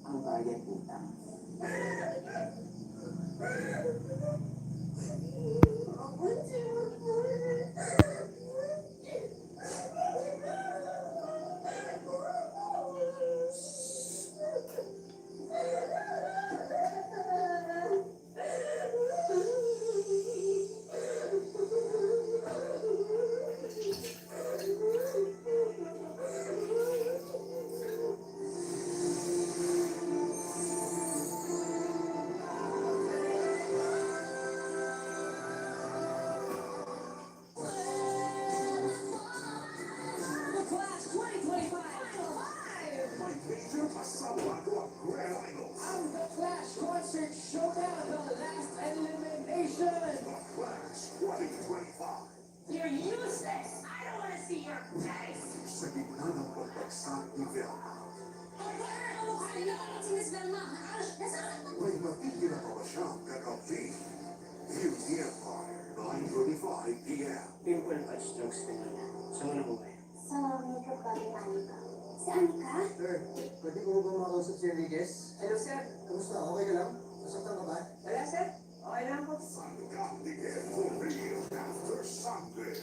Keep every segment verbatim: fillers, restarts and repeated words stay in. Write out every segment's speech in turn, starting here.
Ang bayad utang. The Clash twenty twenty-five Final Five! May major pasabog ang Grand Finals. Ang The Clash Concert Showdown, the last elimination. The Clash twenty twenty-five. You're useless! I don't wanna see your face! Sa gitna ng pagbagsak ni Velma, Ang mukha niya, si Miss Velma. May matigil na pa ba siyang kakampi? Beauty Empire, nine twenty-five p.m. Pimple patch jokes kanina. Sa mga buhay. Sa makeup ka ni Anika. Si Anika? Sir, pwede ko ba makausap si Enriquez? Hello, sir. Kamusta? Okay ka lang? Nasaktan ka ba? Wala, sir. Okay lang po. Sangkap ni Ken Cornelio after Sunday.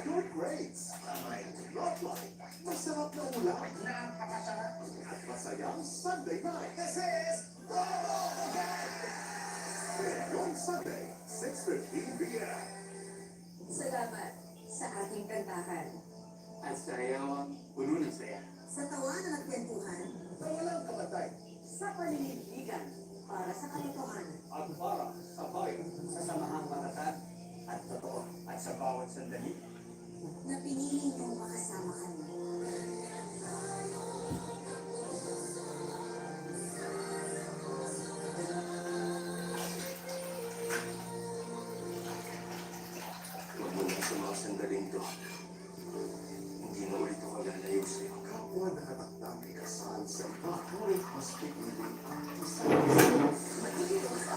Your grades. Love life. Masarap na ulam. Napakasarap. At masayang Sunday night. This is Ngayong Sunday, six fifteen p.m. Salamat sa ating kantahan. At sa sayawang puno ng saya. Sa tawanan at kwentuhan. Sa walang kamatay. Sa paninindigan para sa katotohanan. At para sa bayan. Sa samahang matatag at totoo. At sa bawat sandali. Na pinili niyong makasama kami. Magmula sa mga sandaling to, hindi na ulit ako lalayo sa'yo. Kapwa nakatakdang ikasal sa iba, ngunit mas pinili ang isa't isa.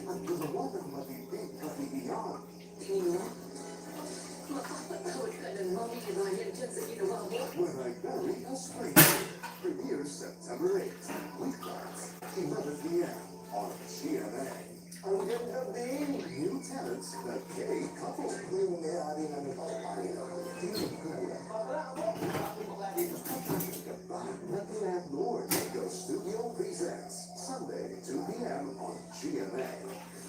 At gumawa ng matinding kahihiyan. Nino, mapapatawad ka ng Mommy Ryan dyan sa ginawa mo? When I Marry a Stranger. Premiere September eight. Weeknights, eleven p.m. on G M A. Ang ganda din! New tenants, the gay couple. Yung may-ari ng pagpangin ako. Tingin ko muna. At the landlord, Go Studio presents Sunday, two p.m. on G M A.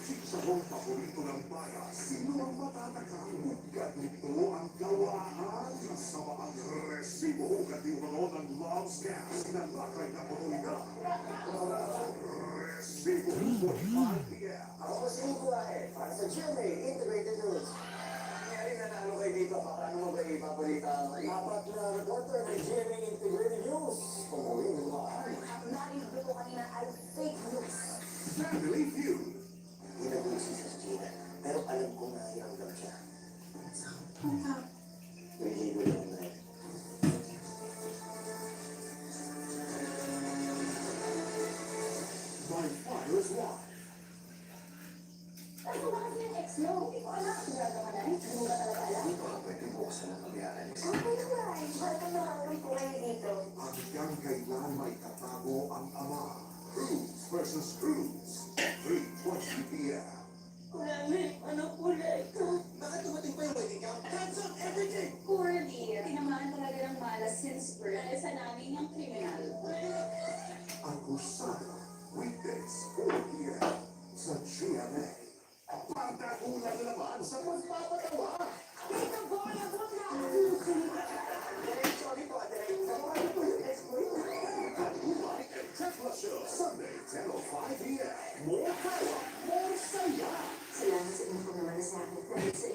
Chicharon paborito ng bayan. Sino ang matataka? Hugad nito ang gawaan. Kasama ang resibo, hugad ni Umanon ang love scam. Sinalakay na otoridad. Resibo, forty-five p.m. Ako si Igua, eh, para sa G M A Integrated News. Nangyari na, ano kayo dito? Paano mo ba ipabalita ang apat na reporter ng G M A Integrated News? Umuwi ng bahay. Ang narinig ko kanina ay fake news. Family Feud. Hindi na bumisis si Gina, pero alam kong nakiramdam siya. Naliligo lang na. My Fire is Why. Ano ba kasi yung ex mo? Di ko alam kung gagawin na rin. Hindi mo ba talaga alam? Hindi ko pwede buksan ang kabiyaran. Okay lang, Ray. Balikan mo lang ang buhay dito. Hanggang kailan maitatago ang ama? Cruz versus Cruz. Three twenty p.m. Nanay, ano po, Nay? Bakit dumating pa yung wedding gown? Cancel everything! Poor Lee, tinamaan talaga ng malas since birth dahil sa nanay niyang kriminal. Akusado, weekdays, four p.m. sa G M A. Pagdakulang naman sa pagpapatawa. Tito Boy, abot na! Sorry po, Direk. Sa mga ito yung ex ko yun. At Mike and Tekla Show, Sunday, ten oh five p.m. More power, more saya! Salamat sa inyong pagmamalasakit. Dahil sa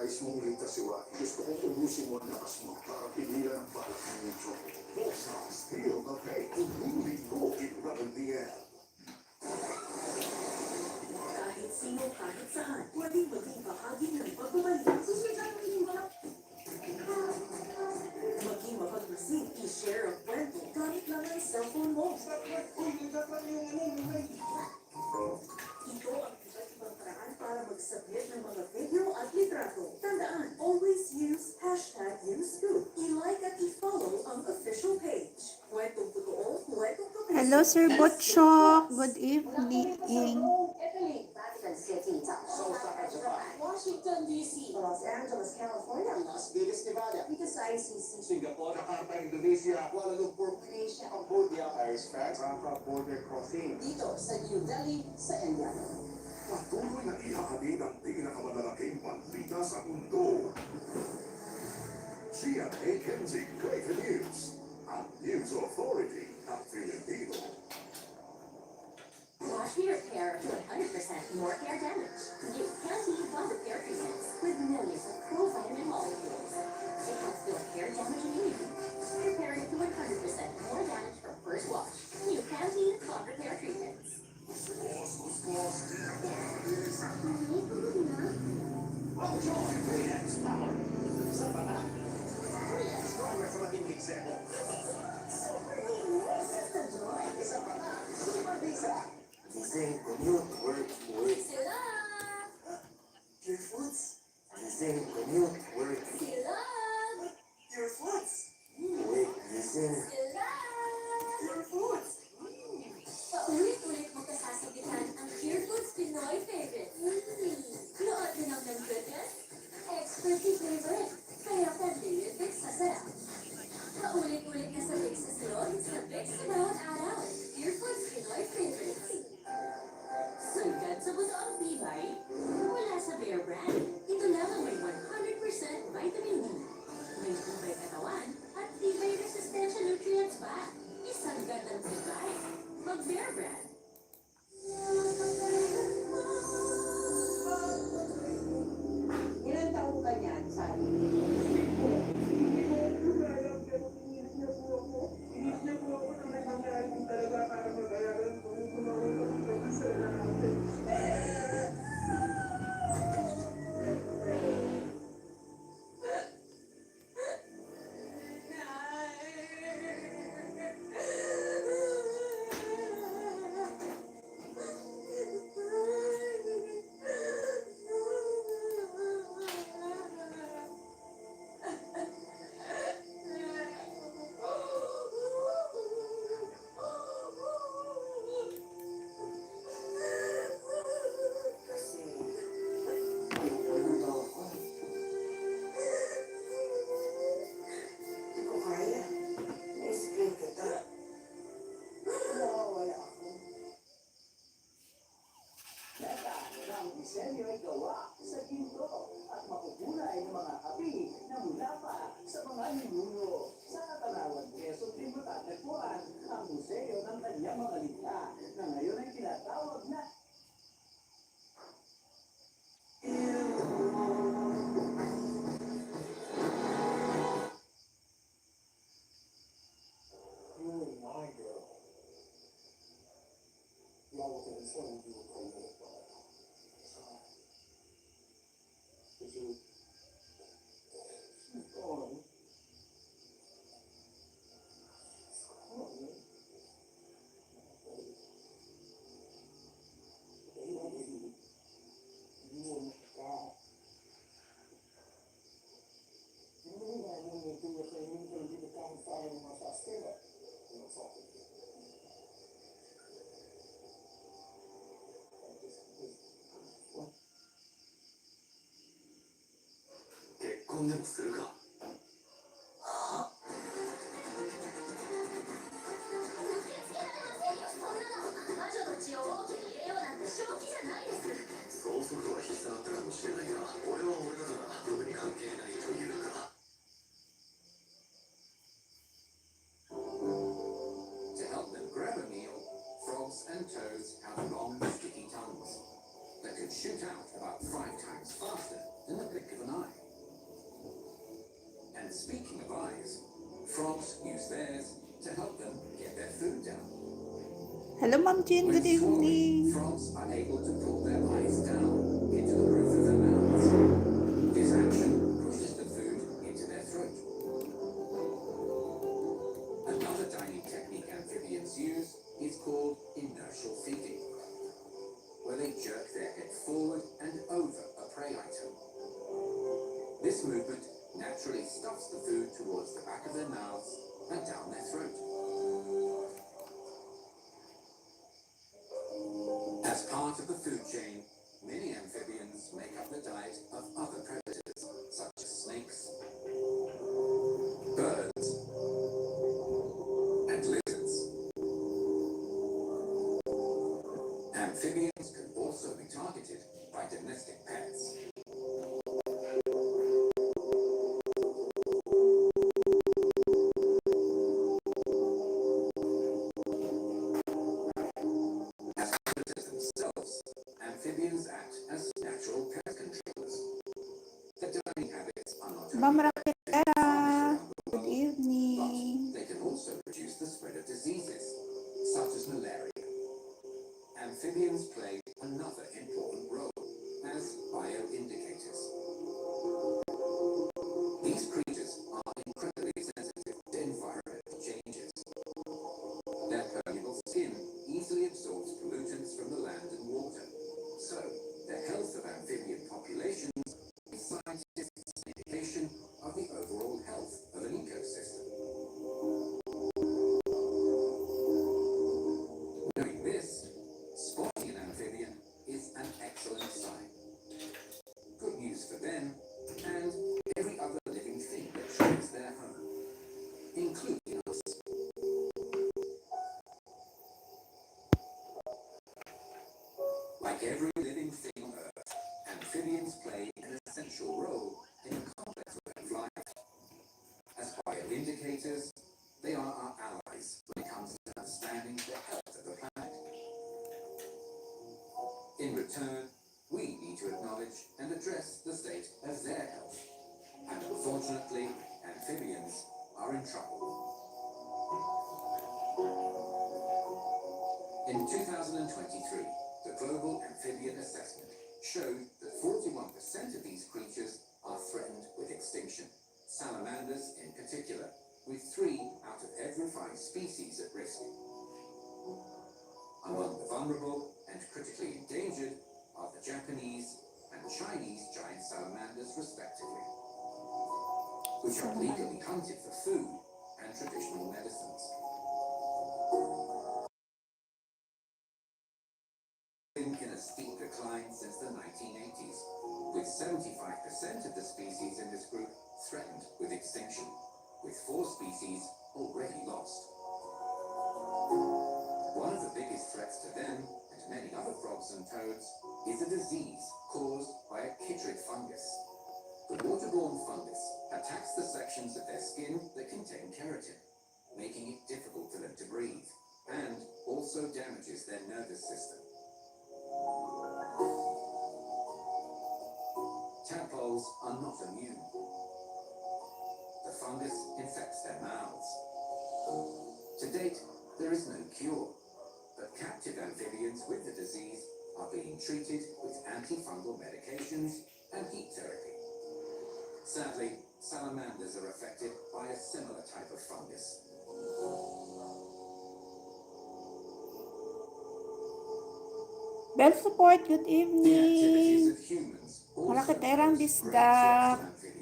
Gusto mong ligtas si Rocky? Gusto kong ubusin mo ang lakas mo para pigilan ang balak ng mundo. Boss House, feel the pain. Ulitin ko, Ibrahim Diaz. Kahit sino, kahit saan, pwedeng maging bahagi ng pagbabalita. Maging makag-receive, i-share ang kwento gamit lang ang cellphone mo. Ito ang iba't ibang paraan para mag-submit ng mga video at litrato. Tandaan, always use hashtag use scoop. I-like at i-follow ang official page. Kwentong totoo, kwentong pamilya. Hello, Sir Butcho. Good evening. Italy, Vatican City, Washington, D C, Los Angeles, California, Las Vegas, Nevada, Pisa, I C C, Singapore, Jakarta, Indonesia, Kuala Lumpur, Malaysia, Cambodia, Paris, France, Rafah border crossing, dito sa New Delhi, sa India. Patuloy na ihahatid ang pinakamalalaking balita sa mundo. G M A Kenzie Great News, ang News Authority ng Pilipino. Wash your hair to one hundred percent more hair damage. New County Bond Repair Treatments with millions of provitamin molecules. It helps build hair damage immunity, repairing to one hundred percent more damage from first wash. New County Bond Repair Treatments. Sa pala, Super Gising Commute Work Week. Sila! Your foods. Gising Commute Work. Sila! Your foods. Work Gising. Sila! Your foods. Paulit-ulit mo kasasabitan ang Pure Foods Pinoy Favorites. Luot din ang goodness, expertly flavored, kaya pwede yung Vicks sa sarap. Paulit-ulit na sa Vicks sa silog, sa Vicks sa bawat araw. Pure Foods Pinoy Favorites. Sugad sa buto ang tibay, mula sa Bear Brand. Ito lamang may one hundred percent vitamin D. May tibay katawan at tibay resistensya nutrients pa. Isang gandang tibay. Mag Bear Brand. Ilang taon ka niyan, sabi niya? Hindi ko alam, pero pinilit niya po ako. Pinilit niya po ako na may pangkain talaga para mabayaran ko yung mga utang ko sa lahat. Kasi, ayoko lang daw ako. Di ko kaya. Na-explain kita. Nawawala ako. Nagkakaroon ang disenyo ay gawa sa ginto at makukulay ng mga api na mula pa sa mga ninuno. Sa Katanawan, Quezon din matatagpuan ang museo ng kanyang mga likha na ngayon ay tinatawag na You and my girl. Y'all were gonna tell me you were pregnant. Did you? She's gone. She's gone, man. They don't need you. You and God. To help them grab a meal, frogs and toads have long, sticky tongues that can shoot out about five times faster than the blink of an eye. And speaking of eyes, frogs use theirs to help them get their food down. Hello, Ma'am Jean. Good evening. Frogs are able to pull their eyes down into the roof of their mouths. This action pushes the food into their throat. Another dining technique amphibians use is called inertial feeding, where they jerk their head forward and over a prey item. This movement naturally stuffs the food towards the back of their mouths and down their throat. As part of the food chain, many amphibians make up the diet of other predators, such as snakes, birds, and lizards. Amphibians can also be targeted by domestic pets. As predators themselves, amphibians act as natural pest controllers. Their dining habits are not Ma'am only Raquel Era, good but evening. they can also reduce the spread of diseases, such as malaria. Amphibians play another important role as bioindicators. These creatures are incredibly sensitive to environmental changes. Their permeable skin easily absorbs pollutants from the land and water, so the health of amphibian populations is scientific indication of the overall health of an ecosystem. Knowing this, spotting an amphibian is an excellent sign. Good news for them and every other living thing that shares their home, including us. Like every living thing on Earth, amphibians play an essential role in the complex web of life. As bioindicators, they are our allies when it comes to understanding the health of the planet. In return, we need to acknowledge and address the state of their health. And unfortunately, amphibians are in trouble. In two thousand twenty-three, the Global Amphibian Assessment showed that forty-one percent of these creatures are threatened with extinction, salamanders in particular, with three out of every five species at risk. Among the vulnerable and critically endangered are the Japanese and Chinese giant salamanders, respectively, which are legally hunted for food and traditional medicines. Been in a steep decline since the nineteen eighties, with seventy-five percent of the species in this group threatened with extinction, with four species already lost. One of the biggest threats to them, and many other frogs and toads, is a disease caused by a chytrid fungus. The waterborne fungus attacks the sections of their skin that contain keratin, making it difficult for them to breathe, and also damages their nervous system. Tadpoles are not immune. The fungus infects their mouths. To date, there is no cure, but captive amphibians with the disease are being treated with antifungal medications and heat therapy. Sadly, salamanders are affected by a similar type of fungus. Bell Support, good evening. Maraketerang Disdak,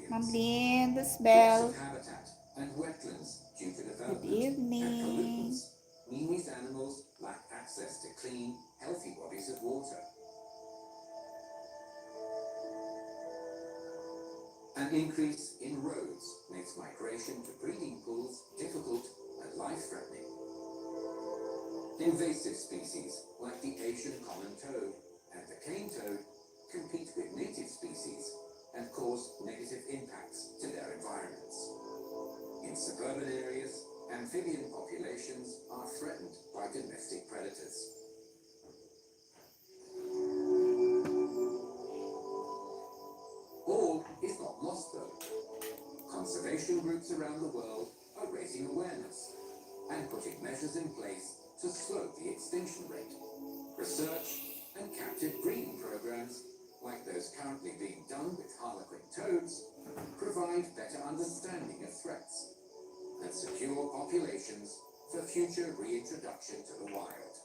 Ma'am Lynn, Luzbel. Good evening. These animals lack access to clean, healthy bodies of water. An increase in roads makes migration to breeding pools difficult and life-threatening. Invasive species like the Asian common toad and the cane toad compete with native species and cause negative impacts to their environments. In suburban areas, amphibian populations are threatened by domestic predators. All is not lost, though. Conservation Groups around the world are raising awareness and putting measures in place to slow the extinction rate. Research and captive breeding programs, like those currently being done with harlequin toads, provide better understanding of threats and secure populations for future reintroduction to the wild.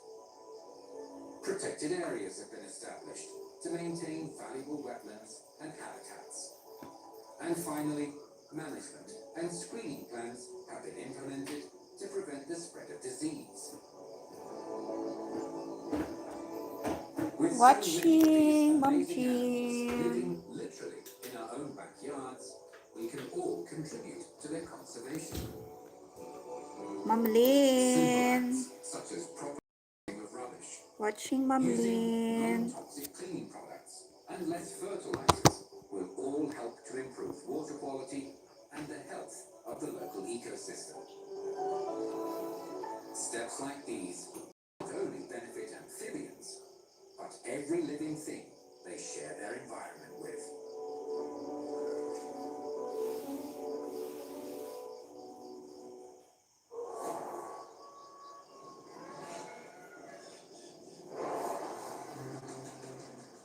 Protected areas have been established to maintain valuable wetlands and habitats. And finally, management and screening plans have been implemented to prevent the spread of disease. With so many of these Watching, Ma'am amazing animals Jean. Living literally in our own backyards, we can all contribute to their conservation. Ma'am Lynn. Simple acts such as proper of rubbish, Watching, Ma'am Lynn. Using non-toxic cleaning products and less fertilizers will all help to improve water quality and the health of the local ecosystem. Steps like these not only benefit amphibians, but every living thing they share their environment with.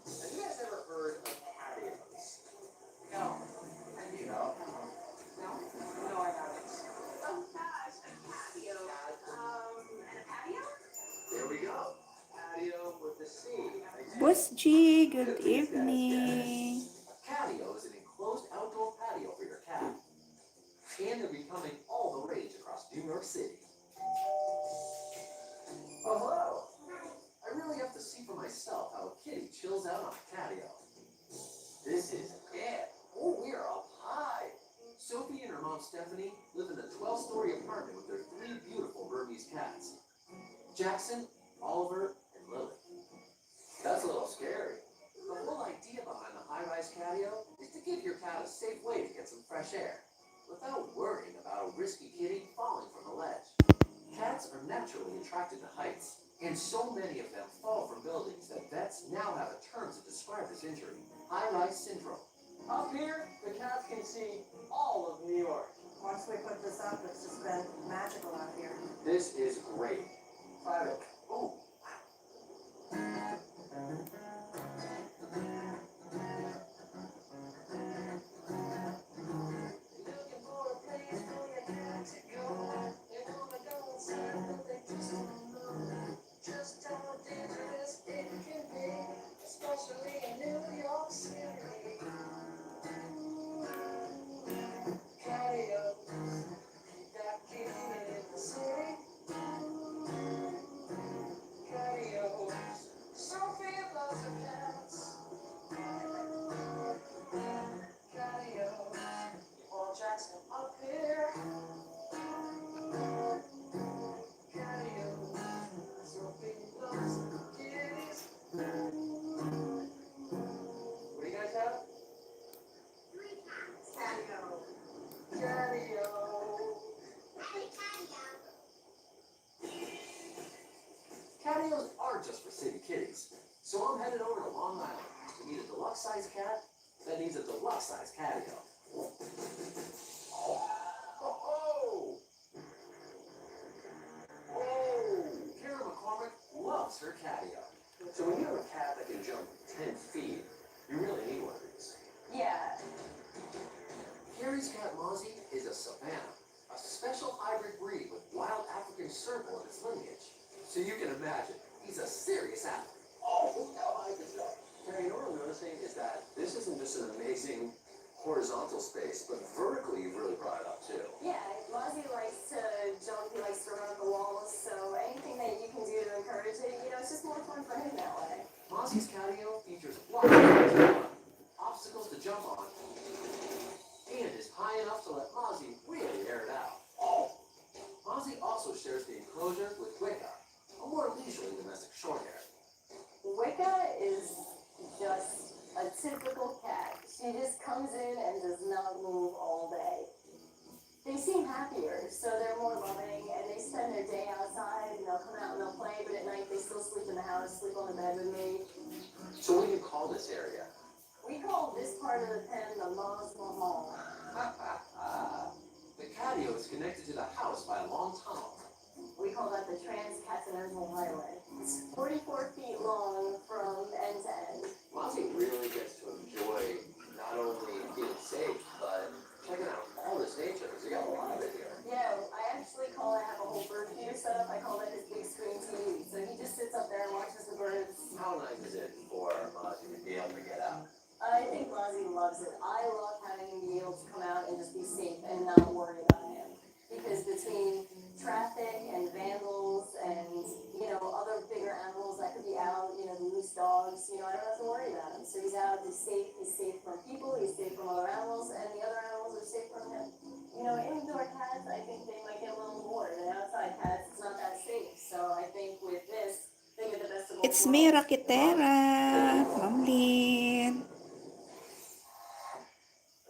Have you guys ever heard of patios? No. Have you? No. No? No, I haven't. Oh gosh, a patio. Um, and a patio? There we go. Patio with the C. Boss G, good evening. A patio is an enclosed outdoor patio for your cat. And they're becoming all the rage across New York City. Oh, hello. I really have to see for myself how a kitty chills out on a patio. This is it. Oh, we are up high. Sophie and her mom, Stephanie, live in a twelve-story apartment with their three beautiful Burmese cats, Jackson, Oliver, and Lily. That's a little scary. The whole idea behind the high-rise patio is to give your cat a safe way to get some fresh air without worrying about a risky kitty falling from the ledge. Cats are naturally attracted to heights, and so many of them fall from buildings that vets now have a term to describe this injury, high-rise syndrome. Up here, the cats can see all of New York. Once we put this up, it's just been magical out here. This is great. Private. Ooh. Looking for a place for your cat to go. They wanna go outside, but they just don't know just how dangerous it can be, especially in New York City. Patios, keep that kitty in the city. Patios, Sophia loves her cats. Patios, you want Jackson up here. Patios, Sophie loves kitties. What do you guys have? Three cats. Patio. Patio. Happy patio. Patios aren't just for city kitties, so I'm headed over to Long Island to meet a deluxe size cat that needs a deluxe size patio. Oh, oh, oh. Oh, Kara McCormick loves her patio. So when you have a cat that can jump ten feet, you really need one of these. Yeah. Carrie's cat Mozzie is a Savannah, a special hybrid breed with wild African serval in its lineage. So you can imagine, he's a serious athlete. Oh, oh my goodness. Now, you know what I'm noticing is that this isn't just an amazing horizontal space, but vertically you've really brought it up too. Yeah, Mozzie likes to jump, he likes to run up the walls, so anything that you can do to encourage it, you know, it's just more fun for him that way. Mozzie's patio features blocks of fun, obstacles to jump on, and is high enough to let Mozzie really air it out. Mozzie also shares the enclosure with Wicca, a more leisurely domestic shorthair. Wicca is just a typical cat. She just comes in and does not move all day. They seem happier, so they're more loving, and they spend their day outside, and they'll come out and they'll play, but at night they still sleep in the house, sleep on the bed with me. So what do you call this area? We call this part of the pen the Mozzie Mahal. Connected to the house by a long tunnel. We call that the transcontinental highway. It's forty-four feet long from end to end. Mozzie really gets to enjoy not only being safe, but checking out all this nature, because you got a lot of it here. Yeah, I actually call it, I have a whole bird feeder set up. I call that his big screen T V. So he just sits up there and watches the birds. How nice is it for Mozzie to be able to get out? I think Mozzie loves it. I love having him be able to come out and just be safe and not worry about him. Because between traffic and vandals and, you know, other bigger animals that could be out, you know, the loose dogs, you know, I don't have to worry about him. So he's out, he's safe, he's safe from people, he's safe from other animals, and the other animals are safe from him. You know, indoor cats, I think they might get a little bored. And outside cats, it's not that safe. So I think with this, they get the best of both It's me, worlds. Raketera. Tomlin.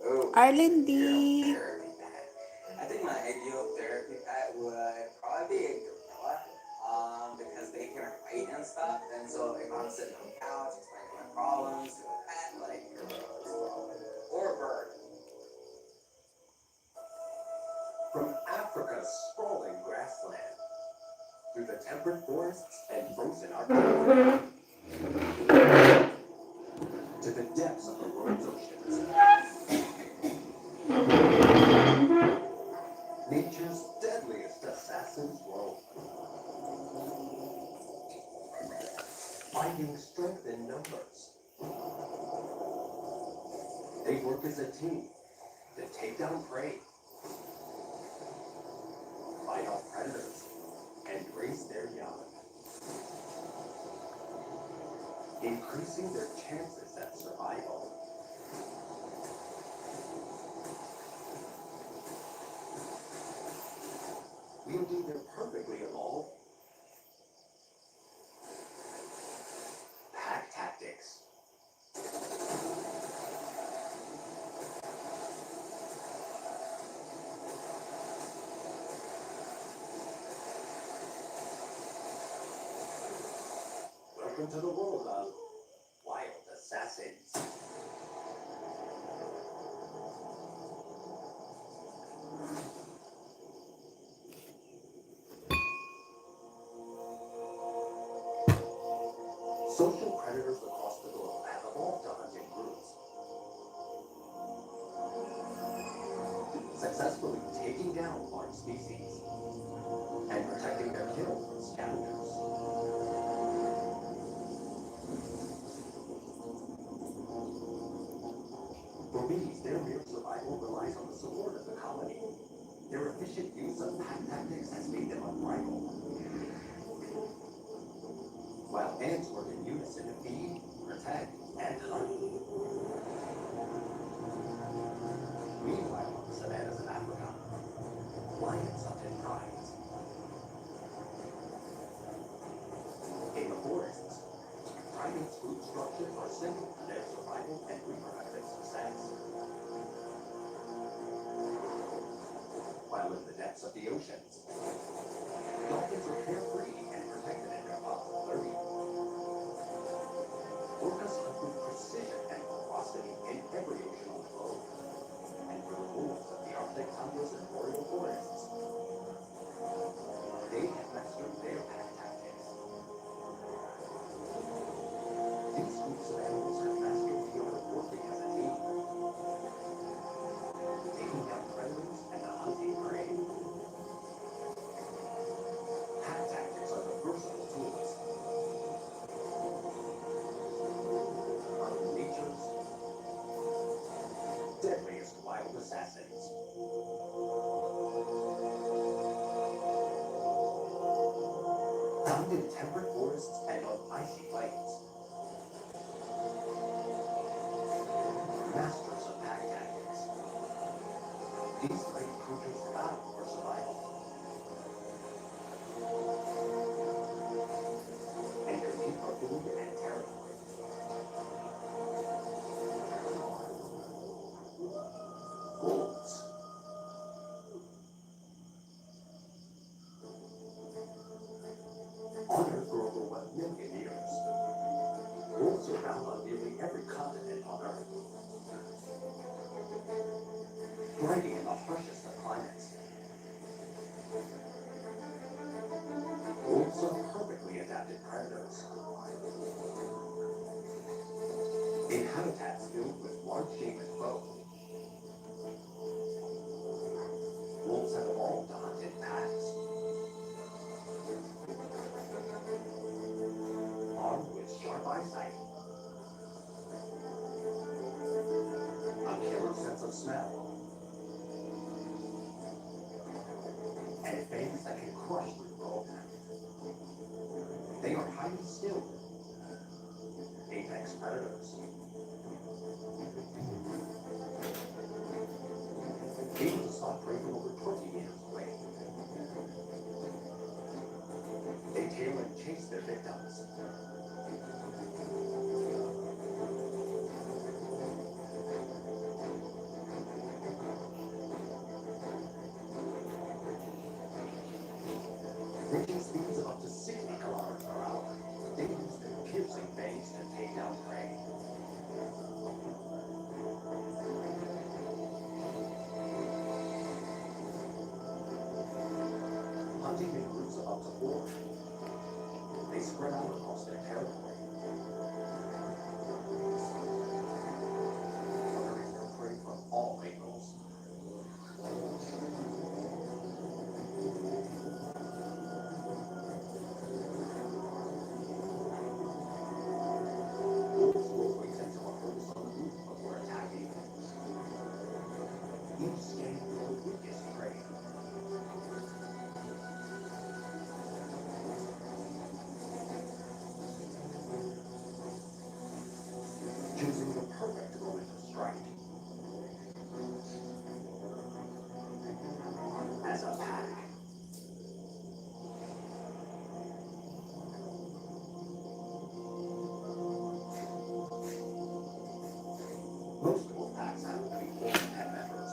Oh, Arlendi. you're very bad. I think my ideal therapy pet would probably be a gorilla, um, because they can hide and stuff. And so if I'm sitting on the couch explaining my problems to a pet, like gorillas, or a bird. From Africa's sprawling grassland, through the temperate forests and frozen Arctic, to the depths of the world's oceans. Nature's deadliest assassins roam, finding strength in numbers. They work as a team to take down prey, fight off predators, and raise their young, increasing their chances at survival. Wielding their perfectly evolved pack tactics. Welcome to the world of wild assassins. Social predators across the globe have evolved to hunting groups, successfully taking down large species and protecting their kill from scavengers. For bees, their mere survival relies on the support of the colony. Their efficient use of pack tactics has made them unrivaled. While ants work in unison to feed, protect, and hunt. Meanwhile, on the savannas of Africa, lions hunt in prides. In the forests, primates' group structures are central to their survival and reproductive success. While in the depths of the ocean, dolphins are carefree and protected in their popular area. Orcas hunt with precision and ferocity in every ocean on the globe. And for the wolves of the Arctic tundras and boreal forests, they have mastered their pack tactics. These groups of animals have mastered the art of working as a team, taking down predators and hunting prey. Pack tactics are the versatile tools of nature's deadliest wild assassins. Found in temperate forests and on icy plains. Masters of pack tactics. These great creatures battle for survival and compete for food and territory. Wolves. On Earth for over one million years, wolves are found on nearly every continent on Earth. Thriving in the harshest of climates, Habitats filled with large game and foe. Wolves have evolved to hunt in packs, armed with sharp eyesight, a killer sense of smell, and fangs that can crush through raw meat. They are highly skilled apex predators. Able to spot prey from over twenty meters away. They tail and chase their victims. Reaching speeds of up to sixty kilometers per hour, they use their piercing fangs to take down prey. Hunting in groups of up to four, they spread out across their territory, gathering their prey from all angles. Wolves will wait until a herd is on the move before attacking. Each scanning for the weakest prey. Choosing the perfect moment to strike. As a pack. Most wolf packs have between four to ten members.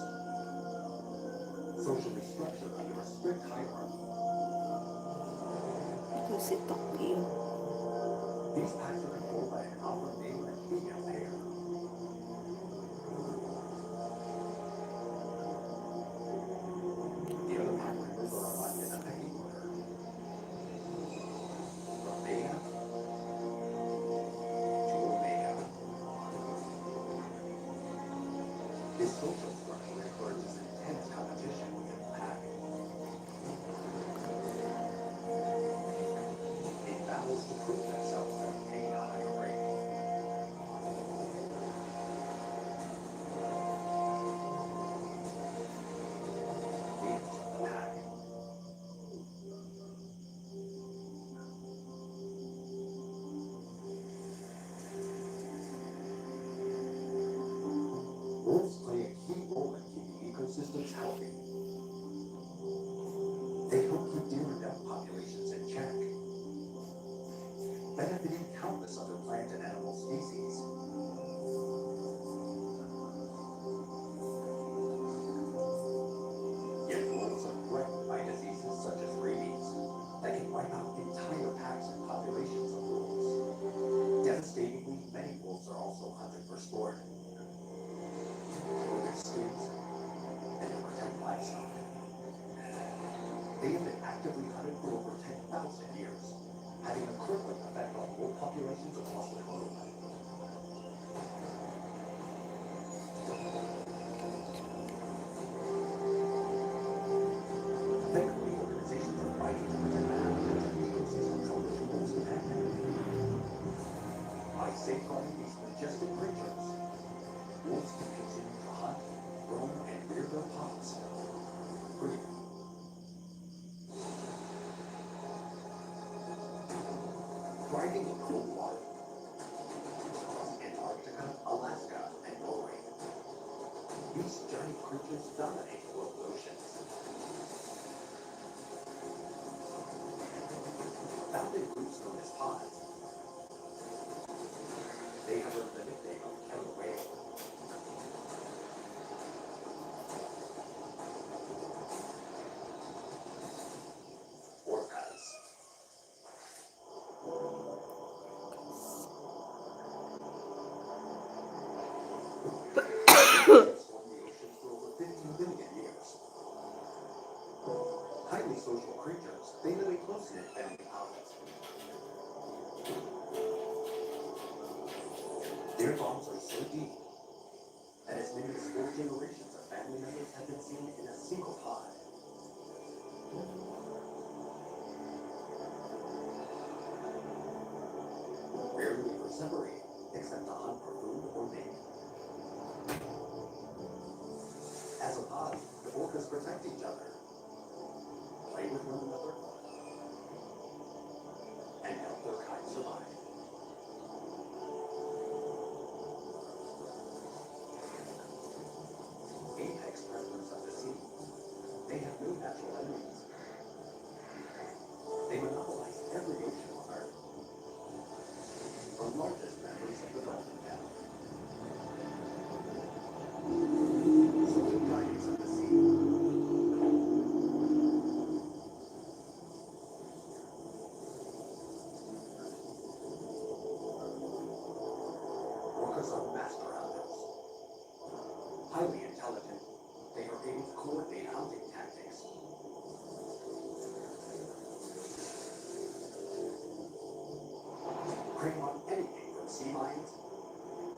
Socially structured under a strict hierarchy. Ito si Tokyo. These packs are controlled by an alpha male and female pair. The other pack members are aligned in a pecking order. From Beta to Omega. This social structure encourages intense competition within the pack. In battles to prove themselves and obtain a higher rank. Leaders of the pack. Wolves play a key role in keeping ecosystems healthy. They help keep deer and elk populations in check, benefiting countless other plant and animal species. Yet wolves are threatened by diseases such as rabies that can wipe out entire packs and populations of wolves. Devastatingly, many wolves are also hunted for sport, for their skins, and to protect livestock. They have been actively hunted for over ten thousand years, having a crippling effect on wolf populations across the globe. Thankfully, organizations are fighting to protect the habitats and ecosystems on which wolves depend. By safeguarding these majestic creatures, wolves can continue to hunt, roam, and rear their packs freely. Thriving in cold water, Antarctica, Alaska, and Norway. These giant creatures dominate the global oceans. Found in groups known as pods, they have earned the nickname of killer whale. Orcas. Swarm the oceans for over fifty million years. Highly social creatures, they live in close-knit family pockets. Their bonds are A D, and as many as four generations of family members have been seen in a single pod. Rarely ever separate, except to hunt for food or mate. As a pod, the orcas protect each other, play with one another, and help their kind survive. Apex predators of the sea, they have no natural enemies. They monopolize every ocean on Earth. The largest members of the dolphin family. Some giants of the sea. Orcas are master hunters. Highly intelligent, they are able to coordinate hunting tactics. Prey on anything from sea lions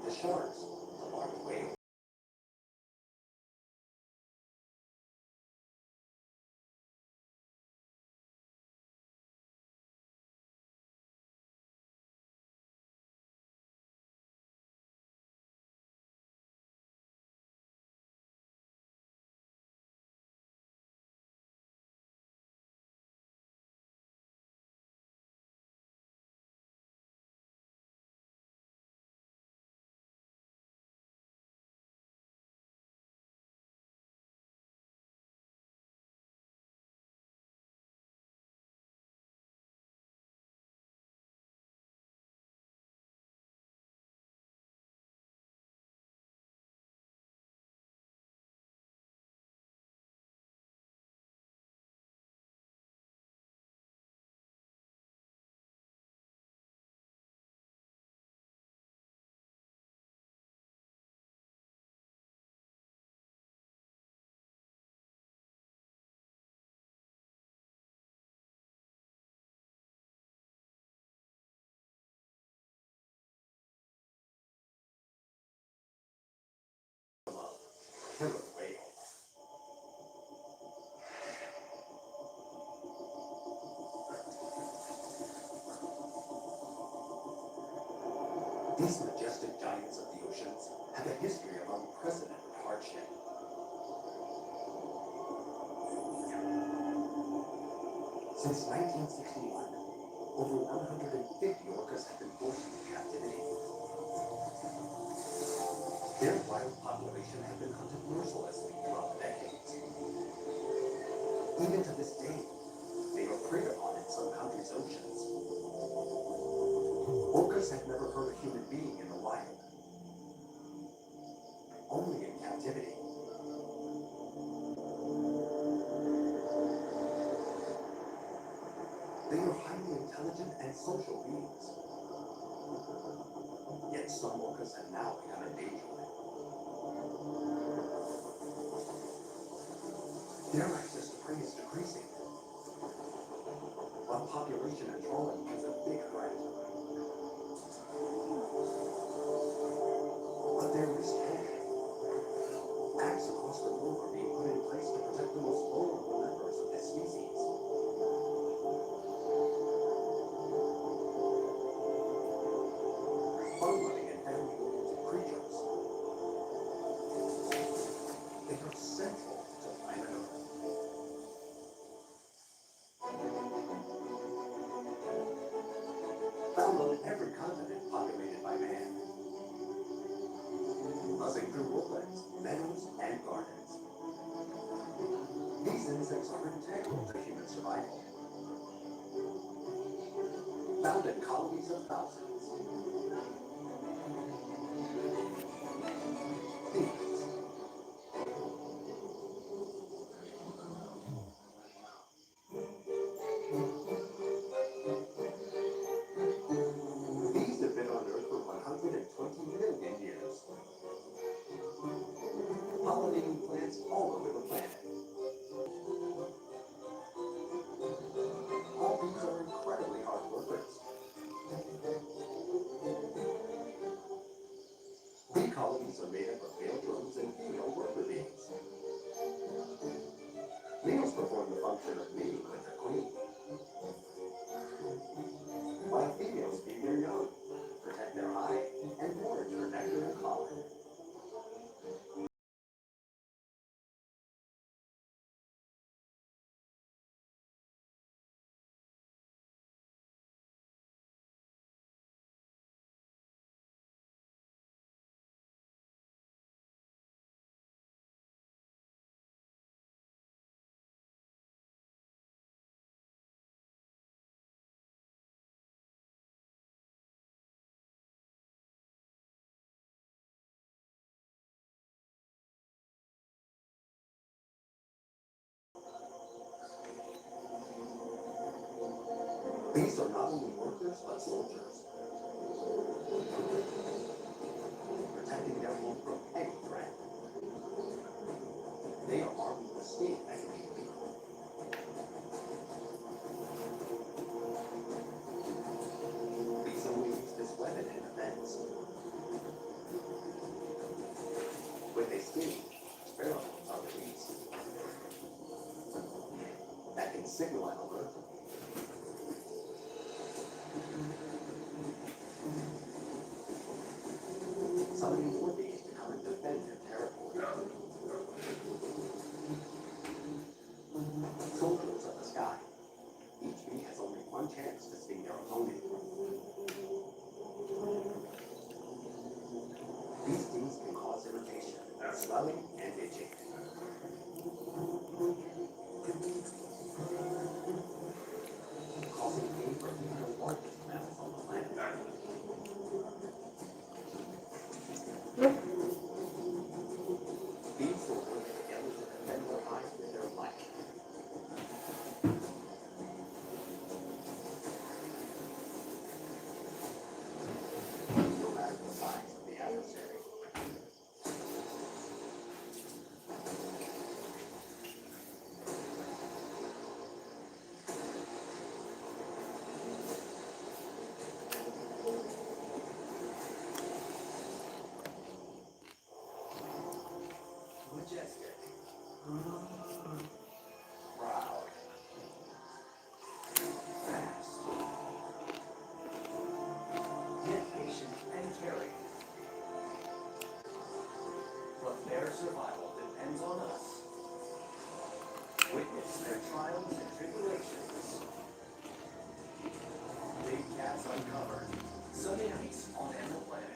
to sharks to large whales. These majestic giants of the oceans have a history of unprecedented hardship. Since nineteen sixty-one, over one hundred fifty orcas have been forced into captivity. Their wild population has been hunted mercilessly throughout decades. Even to this day, they are preyed upon in some countries' oceans. Orcas have never hurt a human being in the wild, only in captivity. They are highly intelligent and social beings. Yet some orcas have now become endangered. Their access to prey is decreasing, while population and trawling pose a big threat. But there is hope. Acts across the globe are being put in place to protect the most vulnerable members of this species. Fun-loving and family-oriented creatures, they are central to planet Earth. Found on every continent populated by man, buzzing through woodlands, meadows, and gardens. These insects are integral to human survival. Found in colonies of thousands. These Bees have been on Earth for one hundred twenty million years, pollinating plants all over the planet. All bees are incredibly hard workers. Bee Colonies are made up of male drones and female worker bees. Males perform the function of mating with the queen, while females feed their young, protect their hive, and forage for nectar and pollen. These are not only workers, but soldiers, protecting their home from any threat. They are armed with a sting that can be lethal. Bees only use this weapon in defense. When they sting, pheromones are released that can signal an alert. Summoning more bees to come and defend their territory. Soldiers of the sky. Each bee has only one chance to sting their opponent. These stings can cause irritation, swelling, and itching, causing pain for even the largest mammals on the planet. Bees will work together to defend their hive with their life. No matter the size of the adversary. Majestic. Proud. Fast. Yet patient and caring. But their survival depends on us. Witness their trials and tribulations. Big cats uncovered. Sunny nights on Animal Planet.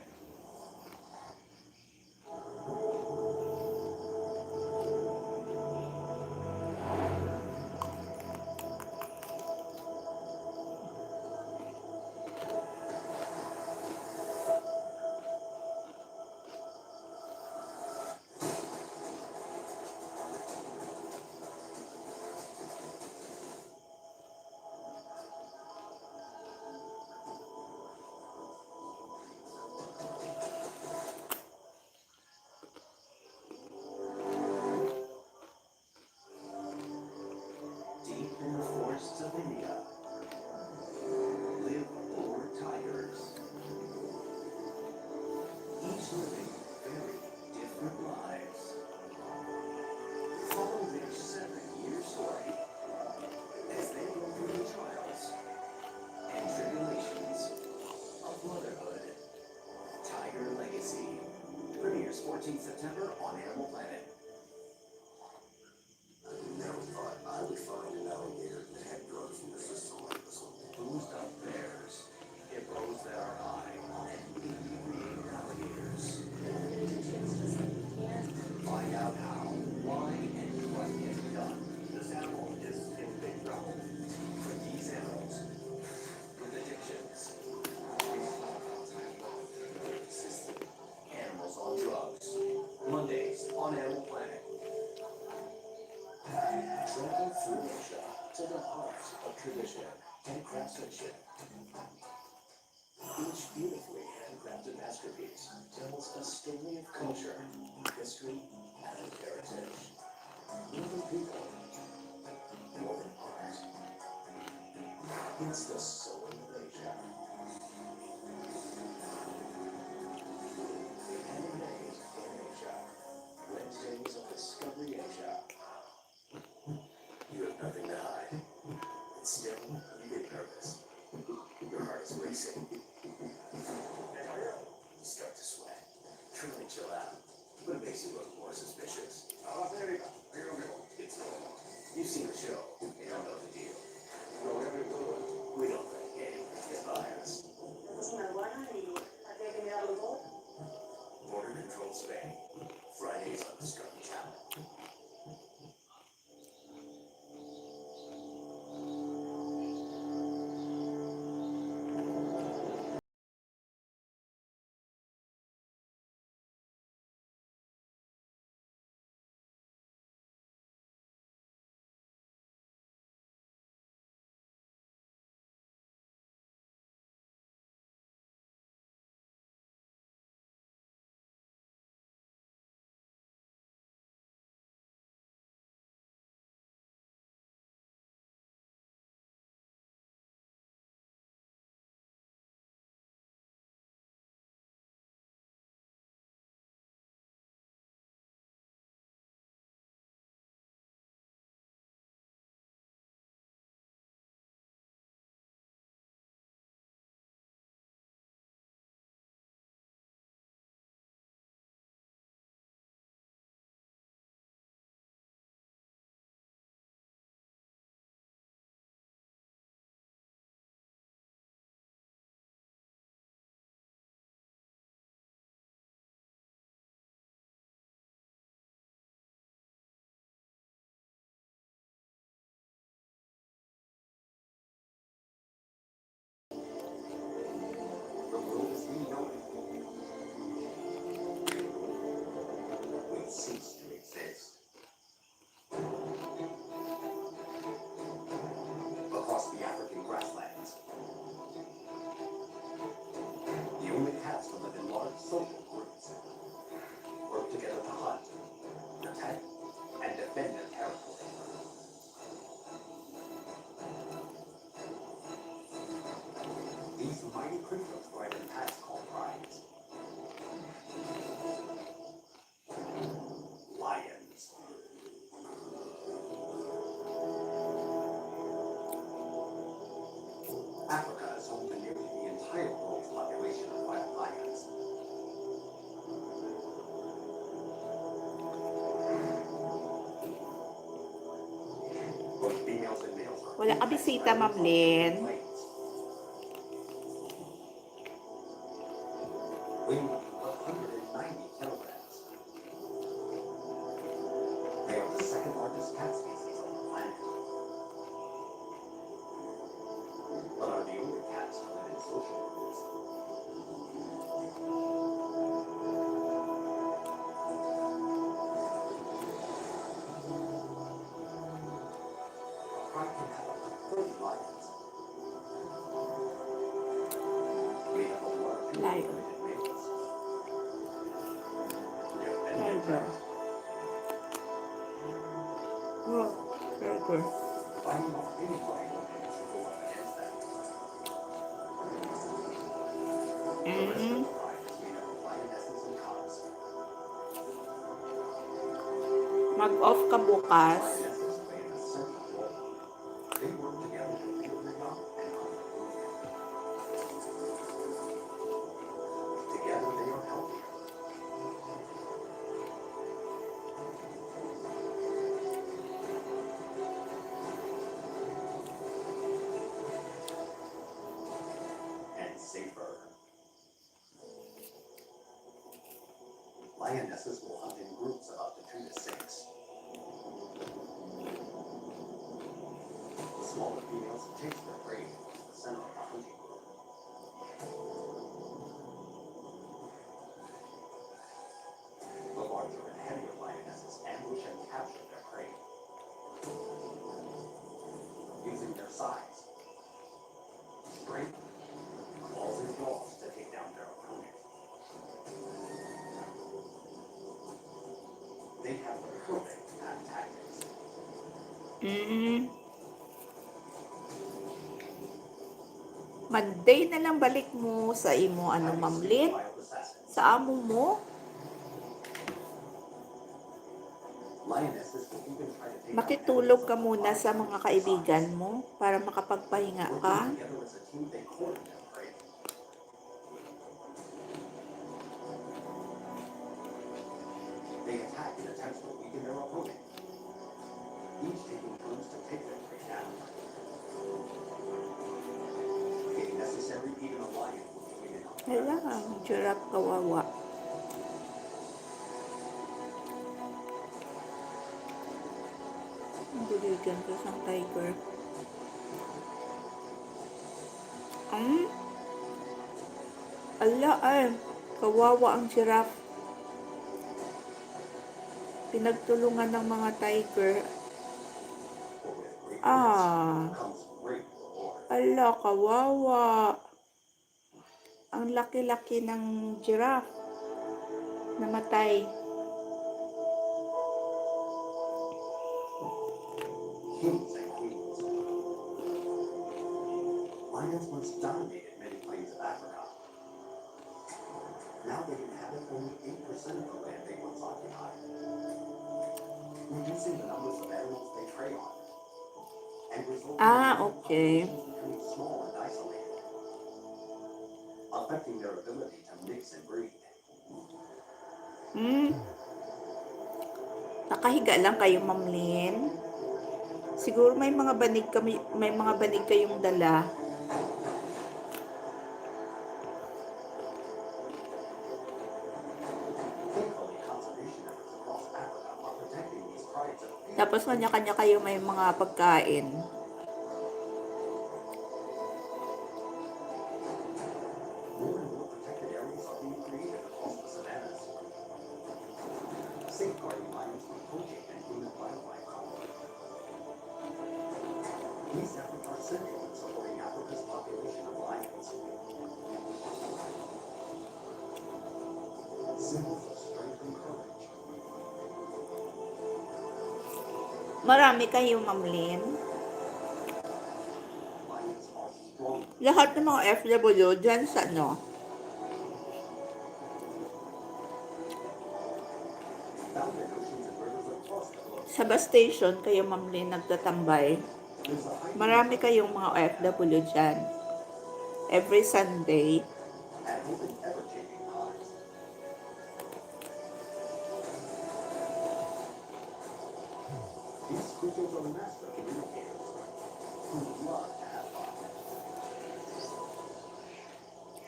Deep in the forests of India live boar tigers, each living very different lives. Follow their seven-year story as they go through the trials and tribulations of motherhood. Tiger Legacy premieres fourteenth September on Animal Planet. I never thought I would find an alligator that had drugs in the system like this one. Boozed up bears, hippos that are high, and inebriated alligators. Find out how, why, and what can be done. This animal is in big trouble. For these animals with addictions, we talk about time. Animals on Drugs, Mondays on Animal Planet. Travel through Asia to the heart of tradition and craftsmanship. Each beautifully handcrafted masterpiece tells a story of culture, history, and heritage. Northern people, Northern art. It's the soul of Asia. Handmade What makes you look more suspicious? It's normal. You've seen the show. You don't know the deal. We don't play games. Get by us. Border Control Spain. Fridays on Discovery Channel. The world as we know it will cease to exist. Across the African grasslands, the only cats to live in large social groups work together to hunt, protect, and defend their territory. These mighty creatures were in the past called prides. Lions. Africa is home to nearly the entire world's population of wild lions. Both females and males are Wala ka bisita, Ma'am Lynn? Weighing up to one hundred ninety kilograms. They are the second largest cat species on the planet, but are the only cats to live in social groups. A pride can have up to thirty lions. Lion. Tiger. Wow, tiger. Mm-mm. Mag-off ka bukas. They work together to build their young and comfort. Together they are healthier. And safer. Lionesses will hunt in groups of up to two to six. The smaller females chase their prey towards the center of the hunting group. The larger and heavier lionesses ambush and capture their prey. Using their size, strength, claws, and jaws to take down their opponent. They have the perfect pack tactics. Mm. Monday na lang balik mo sa imo, ano, Ma'am Lynn? Sa amo mo? Makitulog ka muna sa mga kaibigan mo para makapagpahinga ka. Working together as a team, they coordinate. They They attack in attempts to weaken their opponent, each taking turns to take their prey down. If necessary, even a lion will join in on the Hala, battles. Ang giraffe kawawa. Ang buligan ko sang tiger. Ang ala ay, kawawa ang giraffe. Pinagtulungan ng mga tiger. Ah. Ala, kawawa. Ang laki-laki ng giraffe. Namatay. Kings and queens. Lions once dominated many plains of Africa. Now they inhabit only eight percent of the land they once occupied, reducing the numbers of animals they prey on, and resulting in Ah, many okay. populations becoming small and isolated, affecting their ability to mix and breed. Hmm. Nakahiga lang kayo, Ma'am Lynn. Siguro may mga banig kami, may mga banig kayong dala. Tapos kanya-kanya kayo may mga pagkain. More and more protected areas are being created across the savannas, safeguarding lions from poaching and human wildlife conflict. These efforts are central in supporting Africa's population of lions. Symbols of strength and courage. Marami kayo, Ma'am Lynn. Lions are strong. Lahat ng mga O F W dyan sa ano? Found in oceans and rivers across the globe. Sa bus station kayo, Ma'am Lynn, nagtatambay. Marami kayong mga O F W dyan. Every Sunday. And moving ever-changing tides. These creatures are master communicators who love to have fun.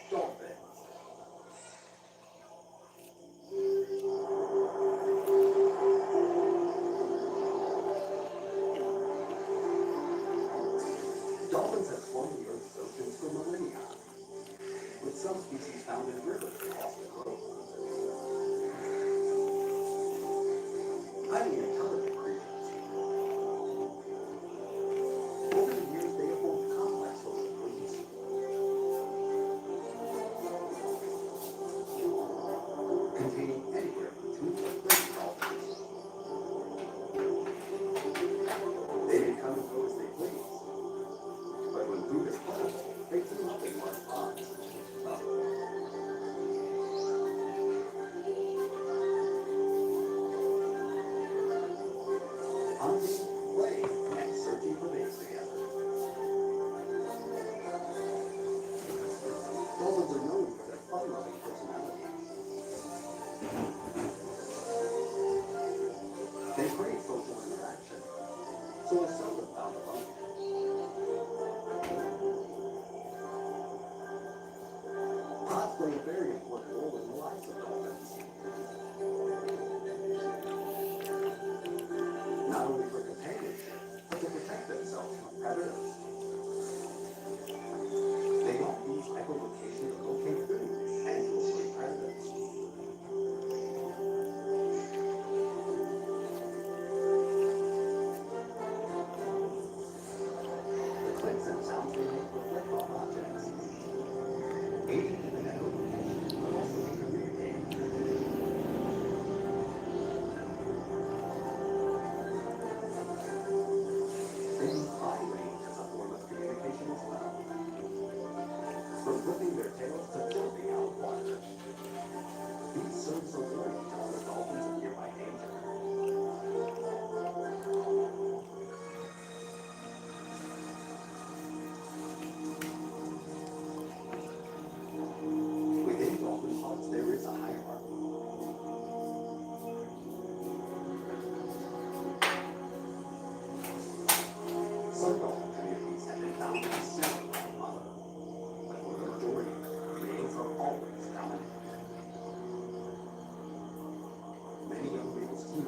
Dolphins. Dolphins have swarmed the Earth's oceans for millennia, with some species found in rivers across the globe. Highly intelligent creatures. Over the years, they have formed complex social groups, containing anywhere from two to thirty dolphins. They may come and go as they please, but when food is plentiful, they team up in large pods. Hunting, playing, and searching for mates together. Dolphins are known for their fun-loving personalities. They crave social interaction, so are seldom found alone. Pods play a very important role in the lives of dolphins. Not only for companionship, but to protect themselves from predators. They often use echolocation to locate food and to avoid predators. The clicks and sounds they make reflect off objects, aiding in the echolocation, but also in communicating.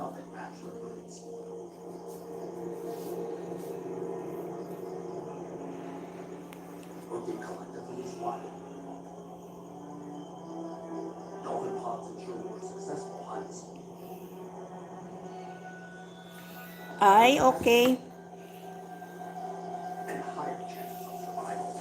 Nothing matched the birds. Working collectively is wild. Dolphin pods ensure more successful hunts. Ay, okay. And higher chances of survival.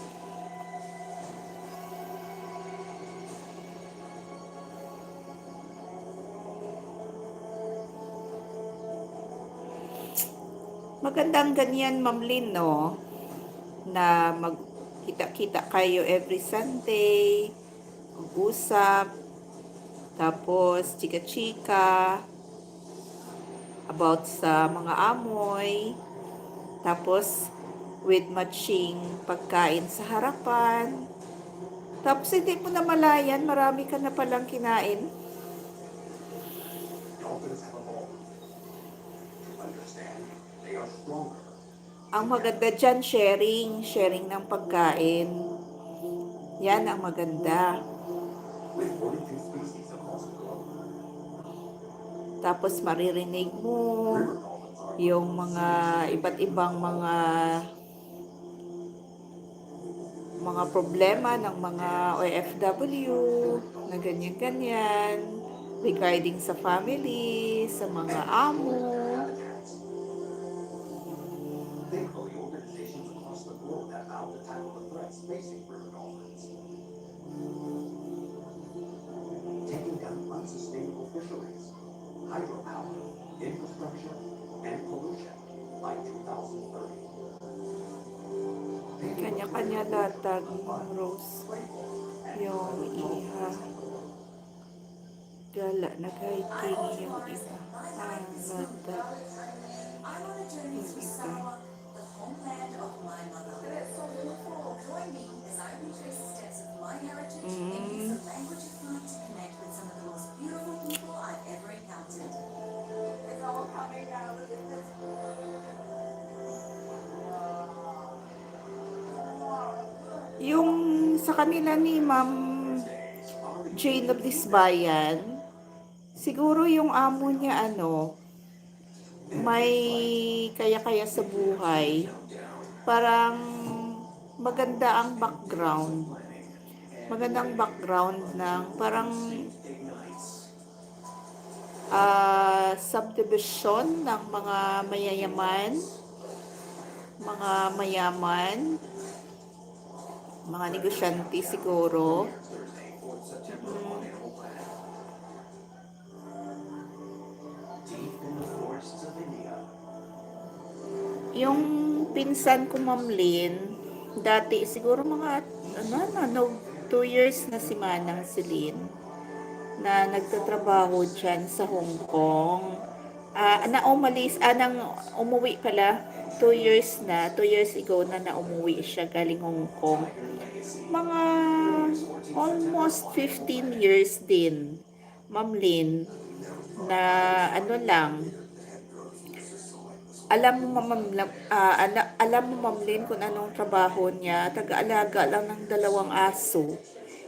Magandang ganyan, Ma'am Lynn, no? Na magkita-kita kayo every Sunday, mag-usap, tapos chika-chika about sa mga amoy, tapos with matching pagkain sa harapan. Tapos hindi mo namalayan, marami ka na palang kinain. Dolphins have evolved to understand they are stronger. Ang maganda dyan, sharing. Sharing ng pagkain. Yan ang maganda. With forty-two species across the globe, Tapos maririnig mo yung mga iba't ibang mga mga problema ng mga O F W na ganyan-ganyan regarding sa family, sa mga amo. think of the organizations across the globe that vow to tackle the threats facing river dolphins. Taking down unsustainable fisheries, hydropower, infrastructure, and pollution by two thousand thirty. Kanya-kanya latag, Rose, yung iha. Gala, nag-hiking yung iba. Ang latag. Yung iba. Mm. Yung sa kanila ni Ma'am Jane of Disbayan, siguro yung amo niya, ano, may kaya-kaya sa buhay. Parang maganda ang background. Magandang background ng parang ah, subdivision ng mga mayayaman, mga mayaman, mga negosyante siguro. Mm. Yung pinsan ko, Ma'am Lynn, dati siguro mga, ano, ano, no, two years na si Manang Celine na nagtatrabaho dyan sa Hong Kong. Ah, na umalis, ah, nang umuwi pala, two years na, two years ago na na umuwi siya galing Hong Kong. Mga almost fifteen years din, Ma'am Lynn, na ano lang, alam mo, Ma'am, ah, ala-, alam mo, Ma'am Lynn, kung anong trabaho niya? Taga-alaga lang ng dalawang aso.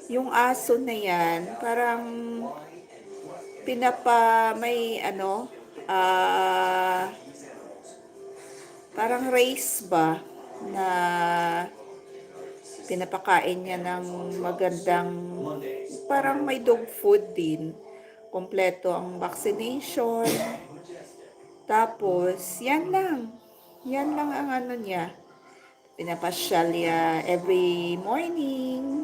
Yung aso na yan, parang pinapa-, may ano, ah, parang race ba na pinapakain niya ng magandang, parang may dog food din. Kompleto ang vaccination. Tapos, yan lang. Yan lang ang ano niya. Pinapasyal niya every morning.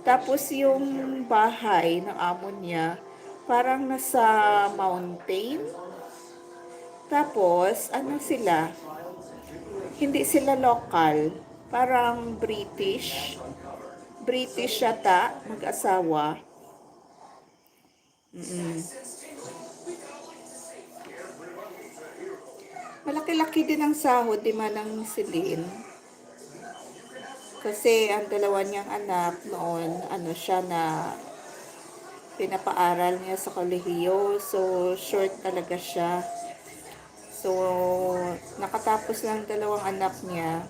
Tapos yung bahay ng amo niya, parang nasa mountain. Tapos, ano sila? Hindi sila local. Parang British. British yata, mag-asawa. Mm. Malaki-laki din ang sahod ni Manang Celine. Kasi ang dalawa niyang anak noon, ano siya na pinapaaral niya sa kolehiyo. So, short talaga siya. So, nakatapos lang dalawang anak niya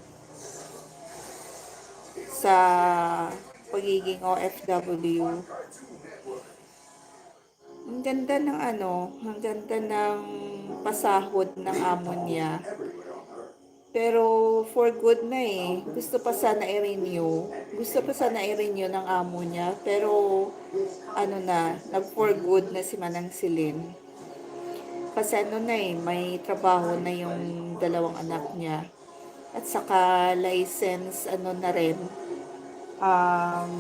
sa pagiging O F W. Ang ganda ng ano, ang ganda ng pasahod ng amo niya. Pero for good na eh. Gusto pa sana i-renew. Gusto pa sana i-renew ng amo niya. Pero ano na, nag for good na si Manang Celine. Kasi ano na eh, may trabaho na yung dalawang anak niya. At saka license, ano na rin, um,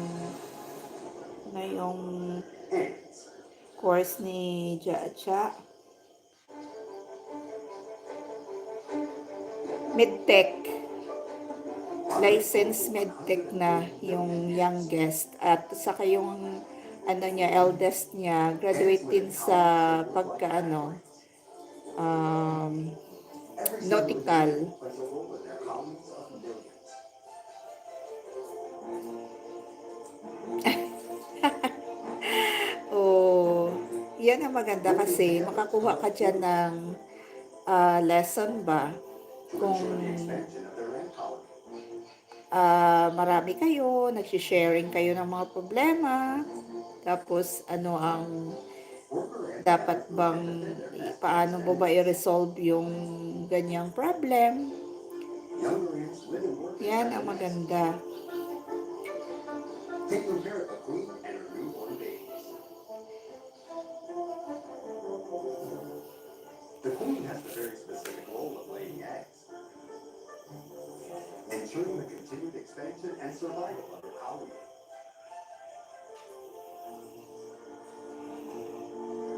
na yung course ni Jaja. Medtech. License medtech na yung youngest. At saka yung ano niya, eldest niya, graduate din sa pagka ano, um, nautical. Oh, yan ang maganda kasi makakuha ka dyan ng ah, lesson ba? Kung ah, marami kayo, nagsisharing kayo ng mga problema, tapos ano ang dapat bang, paano mo ba i-resolve yung ganyang problem? Yan ang maganda. The queen has the very specific role of laying eggs, ensuring the continued expansion and survival of the colony.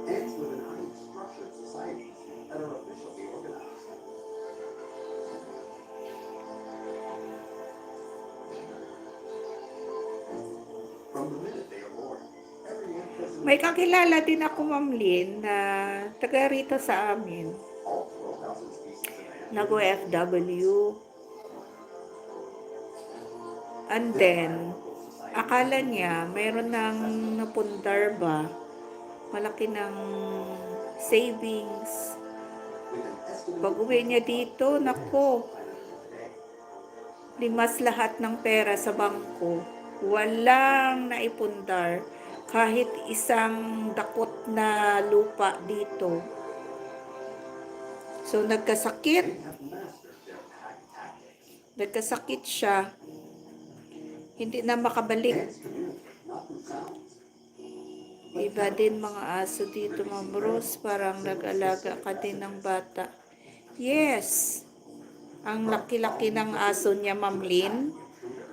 Eggs within highly structured societies that are officially organized. From the minute they are born, every egg has a May kakilala din ako, Ma'am Lynn, na taga rito sa amin. Nag-O F W. And then, akala niya mayroon ng napundar ba? Malaki ng savings. Pag-uwi niya dito, nako, limas lahat ng pera sa bangko. Walang naipundar. Kahit isang dakot na lupa dito. So, nagkasakit. Nagkasakit siya. Hindi na makabalik. Iba din mga aso dito, Ma'am Rose. Parang nag-alaga ka din ng bata. Yes. Ang laki-laki ng aso niya, Ma'am Lynn.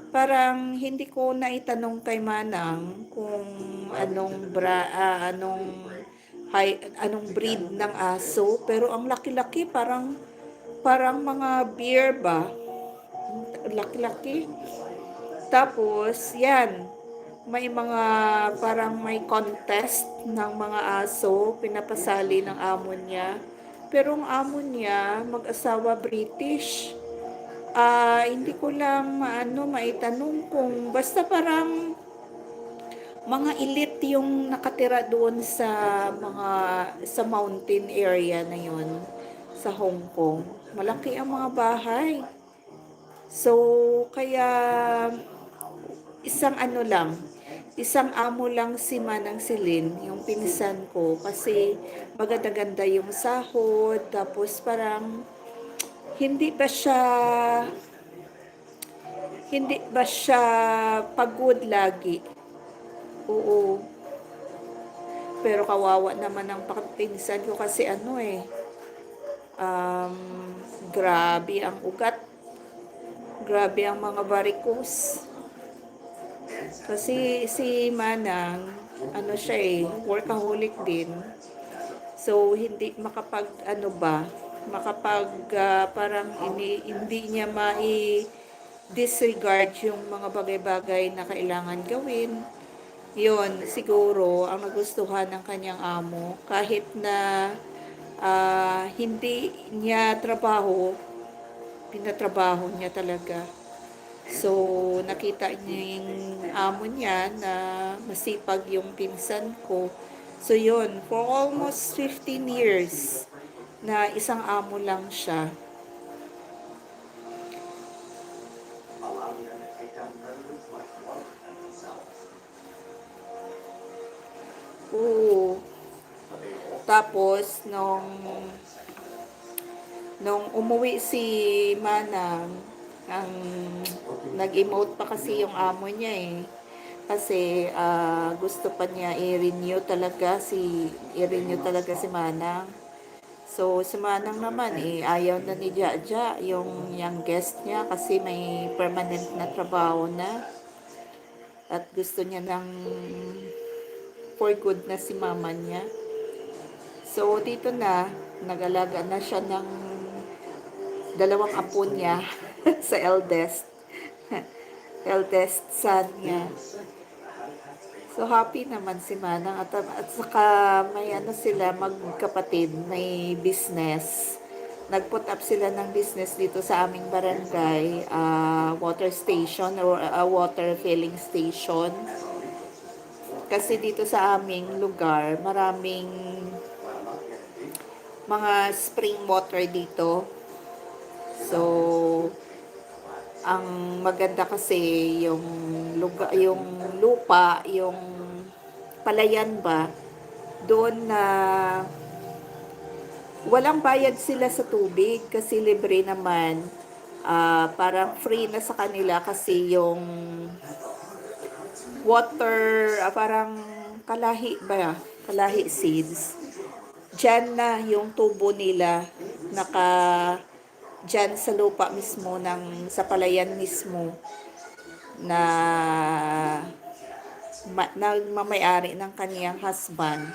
Parang hindi ko naitanong kay Manang kung anong bra-, ah, anong hay-, anong breed ng aso, pero ang laki-laki, parang, parang mga bear ba? Laki-laki. Tapos, yan, may mga, parang may contest ng mga aso, pinapasali ng amo niya. Pero ang amo niya, mag-asawa British. Ah, hindi ko lang maano, maitanong kung, basta parang mga elite yung nakatira doon sa mga, sa mountain area na yun, sa Hong Kong. Malaki ang mga bahay. So, kaya isang ano lang, isang amo lang si Manang Celine, yung pinsan ko, kasi maganda-ganda yung sahod, tapos parang hindi ba siya, hindi ba siya pagod lagi? Oo. Pero kawawa naman ang pinsan ko kasi ano eh, um, grabe ang ugat. Grabe ang mga varicose. Kasi si Manang, ano siya eh, workaholic din. So, hindi makapag, ano ba, makapag, ah, parang ini, hindi niya mai-disregard yung mga bagay-bagay na kailangan gawin. Yun, siguro, ang nagustuhan ng kanyang amo, kahit na, ah, hindi niya trabaho, pinatrabaho niya talaga. So, nakita niya yung amo niya na masipag yung pinsan ko. So, yun, for almost fifteen years na isang amo lang siya. Oo. Tapos, nung, nung umuwi si Manang, ang nag-emote pa kasi yung amo niya eh. Kasi ah, gusto pa niya i-renew talaga si i-renew talaga si Manang. So si Manang naman eh, ayaw na ni Jaja yung youngest niya kasi may permanent na trabaho na. At gusto niya nang for good na si mama niya. So dito na, nag-alaga na siya ng dalawang apo niya sa eldest. Eldest son niya. So happy naman si Manang at, at saka may ano sila, magkapatid, may business. Nag-put up sila ng business dito sa aming barangay, ah, water station or a water filling station. Kasi dito sa aming lugar, maraming mga spring water dito. So ang maganda kasi yung lugar, yung lupa, yung palayan ba, doon na walang bayad sila sa tubig kasi libre naman. Ah, parang free na sa kanila kasi yung water, ah, parang kalahi ba? Kalahi seeds. Diyan na yung tubo nila naka diyan sa lupa mismo ng sa palayan mismo na ma, nagmamayari ng kaniyang husband.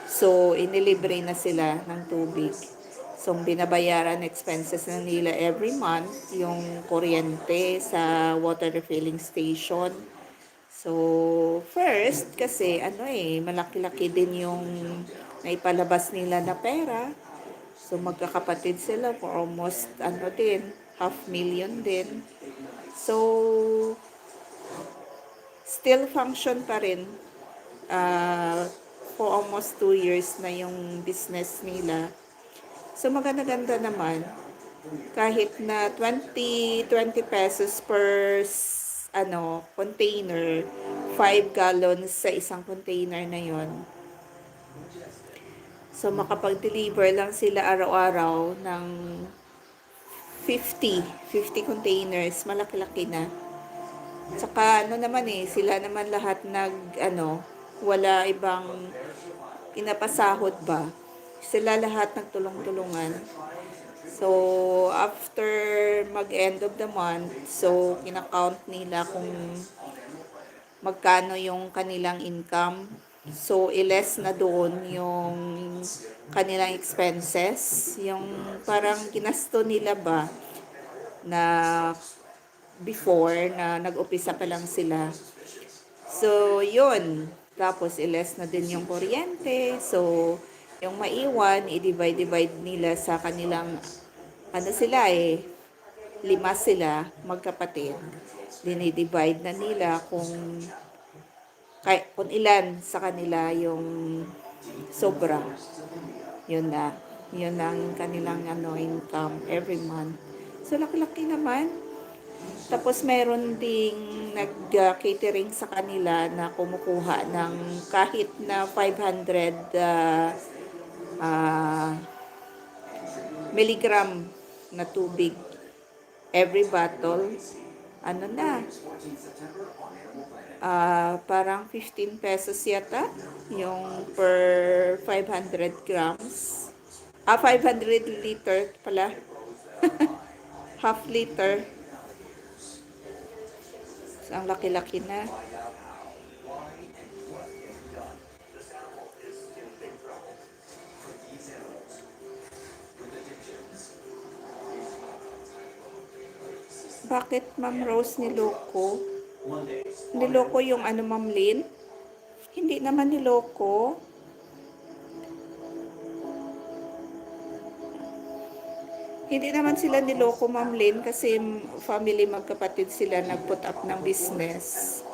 So inilibre na sila ng tubig. So ang binabayaran expenses na nila every month, yung kuryente sa water refilling station. So first kasi ano eh, malaki-laki din yung naipalabas nila na pera. So magkakapatid sila for almost ano din, half million din. So still function pa rin. Ah, for almost two years na yung business nila. So maganda-ganda naman. Kahit na twenty, twenty pesos per s- ano, container, five gallons sa isang container na yon. So makapag-deliver lang sila araw-araw ng fifty, fifty containers, malaki-laki na. Tsaka ano naman eh, sila naman lahat nag ano, wala ibang pinapasahod ba. Sila lahat nagtulong-tulungan. So after mag-end of the month, so kina-count nila kung magkano yung kanilang income. So i-less na doon yung kanilang expenses, yung parang ginasto nila ba na before na nag-umpisa pa lang sila. So yun. Tapos i-less na din yung kuryente. So yung maiwan, i-divide-divide nila sa kanilang, ano sila eh, lima sila magkapatid. Dinidivide na nila kung kay, kung ilan sa kanila yung sobra. Yun na. Yun ang kanilang ano, income every month. So laki-laki naman. Tapos meron ding nag-catering sa kanila na kumukuha ng kahit na five hundred ah, ah, milligram na tubig. Every bottle, ano na, ah, parang fifteen pesos yata yung per five hundred grams. Ah, five hundred liter pala. Half liter. So, ang laki-laki na. Bakit, Ma'am Rose, niloko? Niloko yung ano, Ma'am Lynn? Hindi naman niloko. Hindi naman sila niloko, Ma'am Lynn, kasi family, magkapatid sila, nag-put up ng business.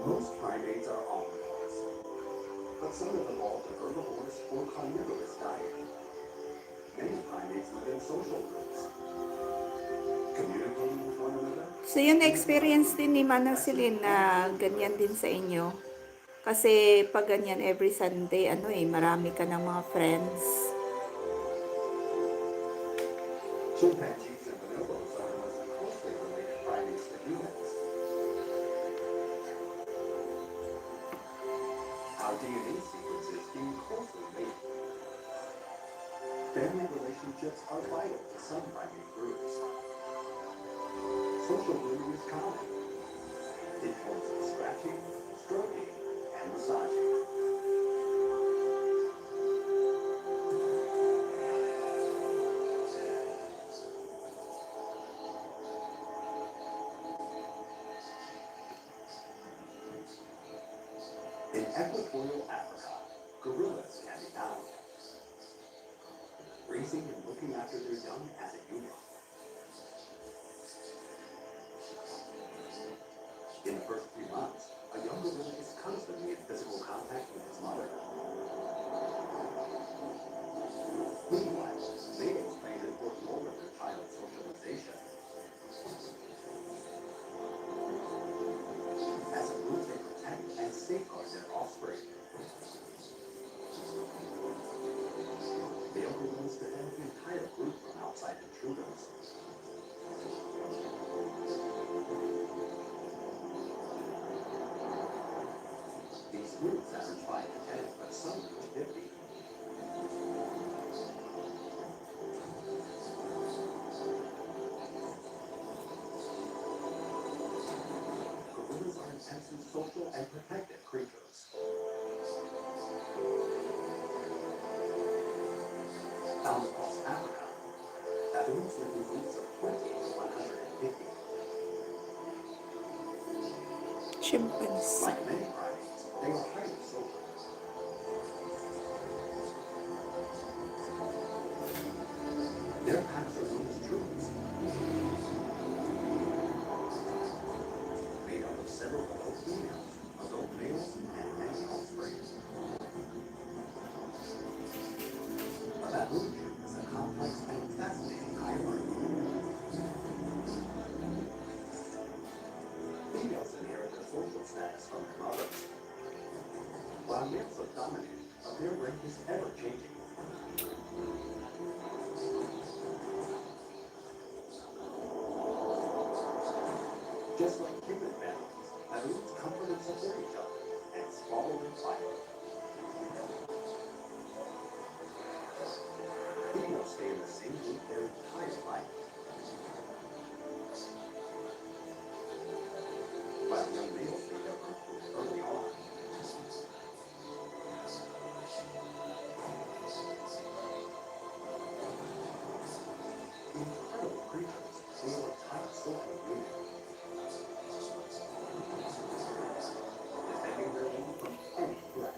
Most primates are omnivores, but some have evolved an herbivorous or carnivorous diet. Many primates live in social groups, communicating with one another. So, yun, experience din ni Mana Celine na ganyan din sa inyo. Kasi pag ganyan every Sunday, ano eh, marami ka ng mga friends. Chimpanzees and bonobos are the most closely related primates to humans. Our D N A sequences being closely linked. Family relationships are vital to some primate groups. Social grooming is common. It involves scratching, stroking, and massaging. In equatorial Africa, gorillas can be found raising and looking after their young as a unit. In the first few months, a young gorilla is constantly in physical contact with his mother. Meanwhile, males play an important role in their child's socialization. As a group, they protect and safeguard their offspring. They only ones defend the entire group from outside intruders. These groups average five to ten, but some reach fifty. Gorillas are intensely social and protective creatures. Found across Africa, baboons live in groups of twenty to one hundred fifty. Chimpanzee. Like many primates, they are highly social. Their packs are known as troops, made up of several adult females, adult males, and many offspring. A baboon troop is a complex and fascinating hierarchy. Females inherit their social status from their mothers, while males are dominant, but their rank is ever changing. Just like human families, baboons comfort and support each other and squabble and fight. Females stay in the same group their entire life, while young males leave their group early on. Incredible creatures, they are a tight social unit, defending their own from any threat.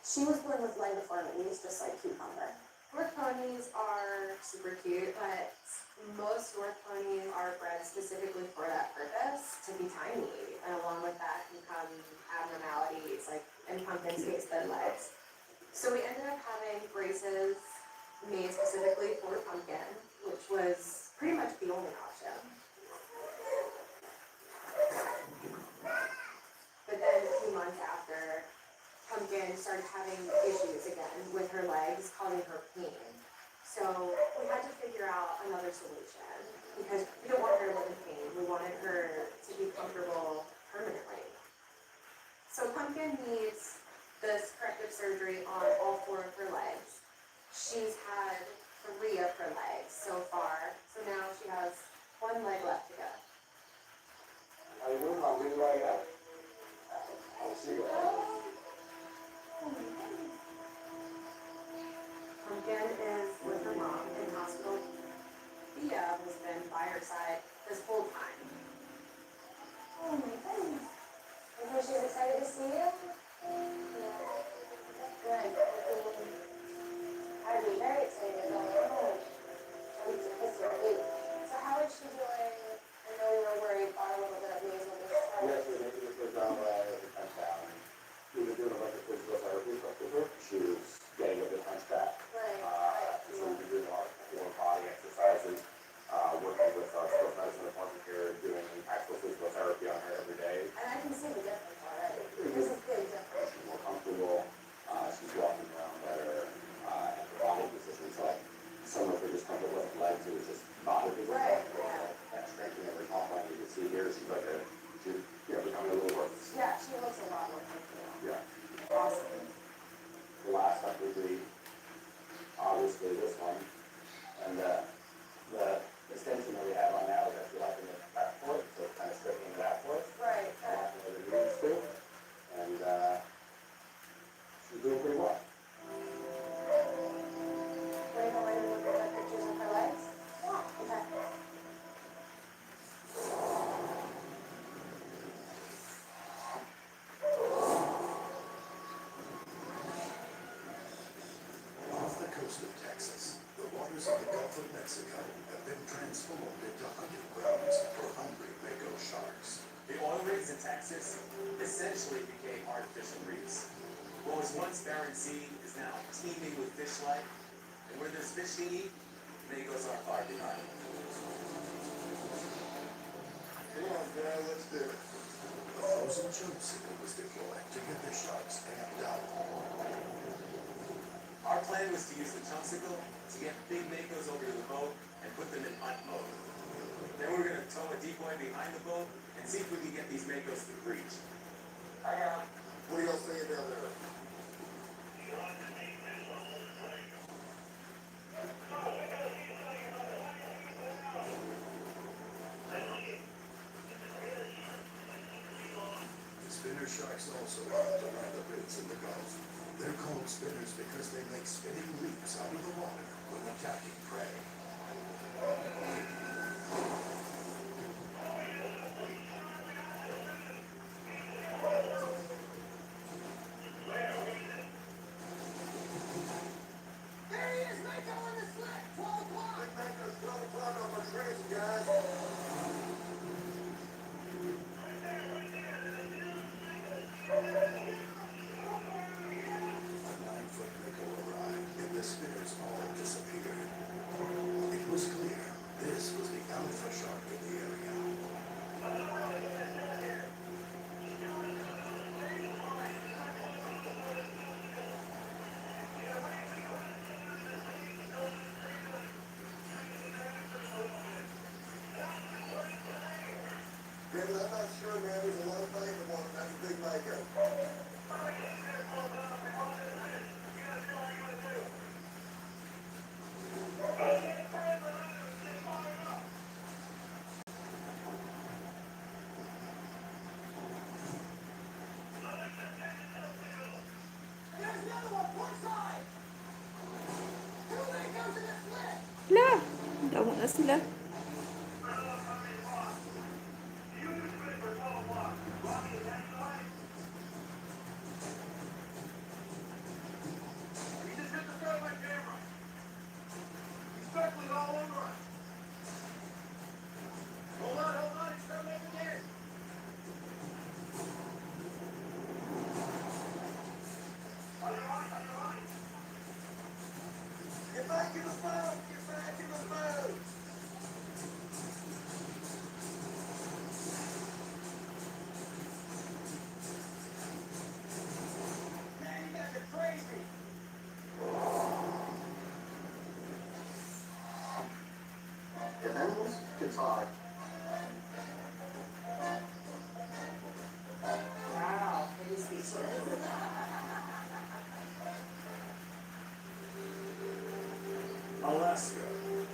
She was born with leg deformities, just like Cucumber. Dwarf ponies are super cute, but most dwarf ponies are bred specifically for that purpose, to be tiny. And along with that can come abnormalities, like in Pumpkin's case, thin legs. So we ended up having braces made specifically for Pumpkin, which was pretty much the only option. But then a few months after, Pumpkin started having issues again with her legs, causing her pain. So we had to figure out another solution because we don't want her to live in pain. We wanted her to be comfortable permanently. So Pumpkin needs this corrective surgery on all four of her legs. She's had three of her legs so far, so now she has one leg left to go. Are you hungry right now? I'll see you. Pumpkin is with her mom in hospital. Thea has been by her side this whole time. Oh my goodness. You think she's excited to see you? Yeah. Good. I'd be very excited about her. I need to kiss her. So how is she doing? I know you were worried about a little bit of nasal discharge. Yes, we went to the first round, uh, the touchdown. She was doing a bunch of physical therapy stuff with her. She was getting a bit hunchback. Right, uh, right, so we've been doing a lot of core body exercises, uh, working with our sports medicine department here, doing actual physical therapy on her every day. And I can see the difference already. There's a big difference. She's more comfortable. Uh, she's walking around better, uh, and her body positions, like, some of her discomfort wasn't legs, it was just body position. Right, yeah. That strengthening of her top line, you can see here, she's like a, she's, you know, becoming a little worse. Yeah, she looks a lot more comfortable. Yeah. Awesome. The last time we agreed, obviously this one, and, uh, the extension that we have on now is actually helping it back for it, so it's kind of straightening it out for it. Right, right. A lot more than it needs to, and, uh, she's doing pretty well. Wait, I wanted to look at the pictures of her legs. Yeah, okay. Off the coast of Texas, the waters of the Gulf of Mexico have been transformed into hunting grounds for hungry mako sharks. The oil rigs in Texas essentially became artificial reefs. What was once barren sea is now teeming with fish life, and where there's fish to eat, makos are far behind. Come on, guy, let's do it. A frozen chumsicle was deployed to get the sharks amped up. Our plan was to use the chumsicle to get big makos over to the boat and put them in hunt mode. Then we were gonna tow a decoy behind the boat and see if we can get these makos to breach. I got 'em. What are y'all saying down there? Spinner sharks also love to lie the baits in the Gulf. They're called spinners because they make spinning leaps out of the water when attacking prey. There he is, Mako on the sled, twelve o'clock. Big Mako's twelve o'clock on my screen, guys. A nine-foot Mako arrived, and the spinners all disappeared. It was clear this was the alpha shark in the area. Man, I'm not sure, man. There's a lot of fighting going on. That's a big Mako. There's another one, port side. Two Makos in the sled. Hala, damo na sila. If animals could talk, Alaska,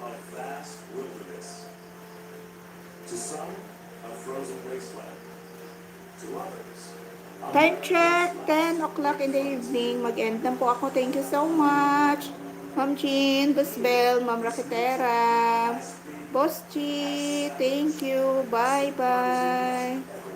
a vast wilderness. To some, a frozen wasteland. To others, a Time check, ten o'clock in the evening. Mag-end na po ako. Thank you so much. Ma'am Jean, Boss Bell, Ma'am Raketera. Boss G, thank you. Bye-bye.